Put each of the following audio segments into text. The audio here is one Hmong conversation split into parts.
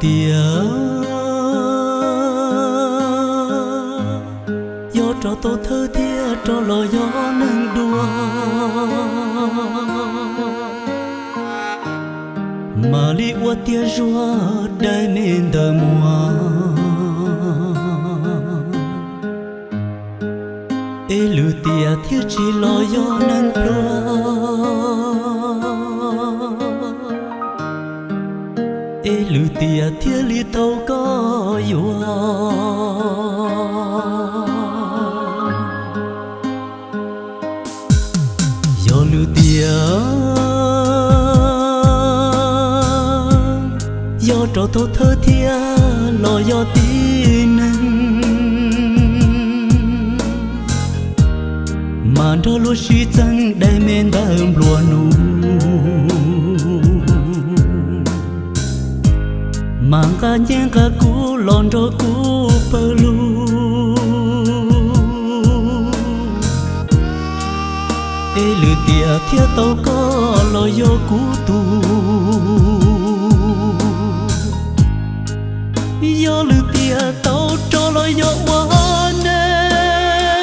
Tias yog rau tau thawj thiab rov los yog neeg dua, mam li ua tiag zuag dai me ntawm muag. Es lwm tiam thiaj tsis los yog neeg pluag, es lwm tiam thiaj li tau koj yuav. Yog lwm tiam yog rau tau thawj thiab los yog tib neeg, mas nrog luag sib txeeb dai me ntawm nplua nuj, mas nqa nyiaj nqa kub los nrog kuv pawg lug. Es lwm tiam thiaj tau koj los yog kuv tug. Yog lwm tiam tau rov los yog ua neeg,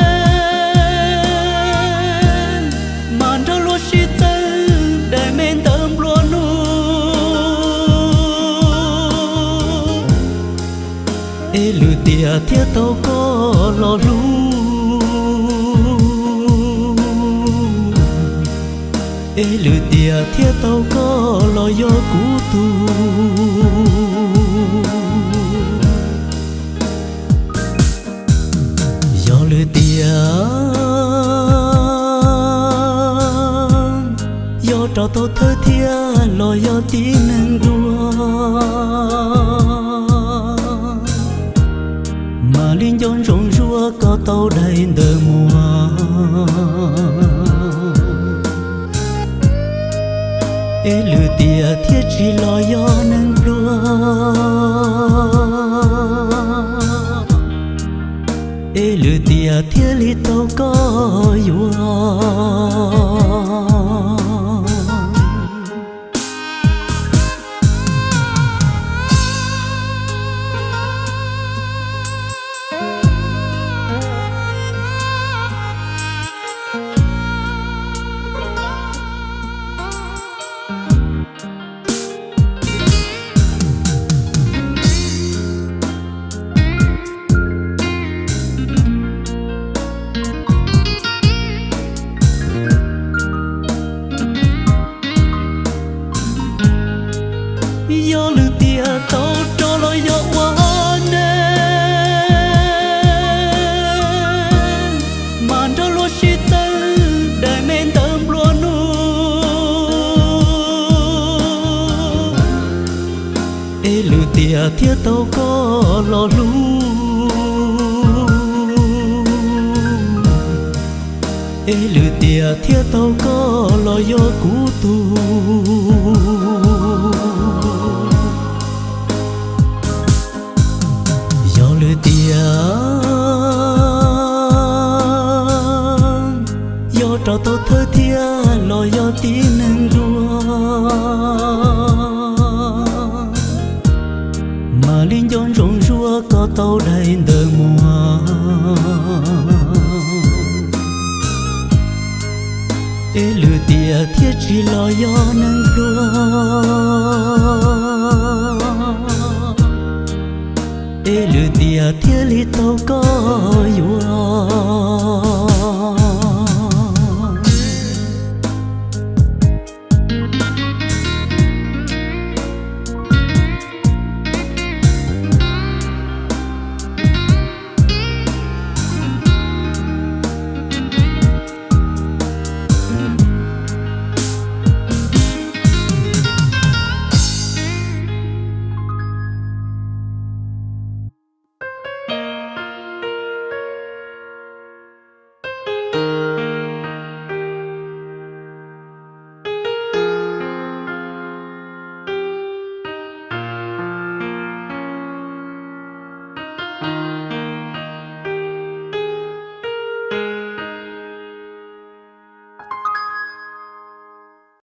mas nrog luag sib txeeb dai me ntawm nplua nuj. Es lwm tiam thiaj tau koj los hlub, es lwm tiam thiaj tau koj los yog kuv tug. Yog lwm tiam yog rau tau thawj thiab los yog tib neeg dua, mam li nco ntsoov zuag koj tau dai ntawm muag. Es lwm tiam thiaj tsis los yog neeg pluag, es lwm tiam thiaj li tau koj yuav. Yog lwm tiam tau rov los yog ua neeg, mas nrog luag sib txeeb dai me ntawm nplua nuj. Es lwm tiam thiaj tau koj los hlub, es lwm tiam thiaj tau koj los yog kuv tug. Yog lwm tiam yog rau tau thawj thiab los yog tib neeg dua, mam li nco ntsoov zuag koj tau dai ntawm muag. Es lwm tiam thiaj tsis los yog neeg pluag, es lwm tiam thiaj li tau koj yuav.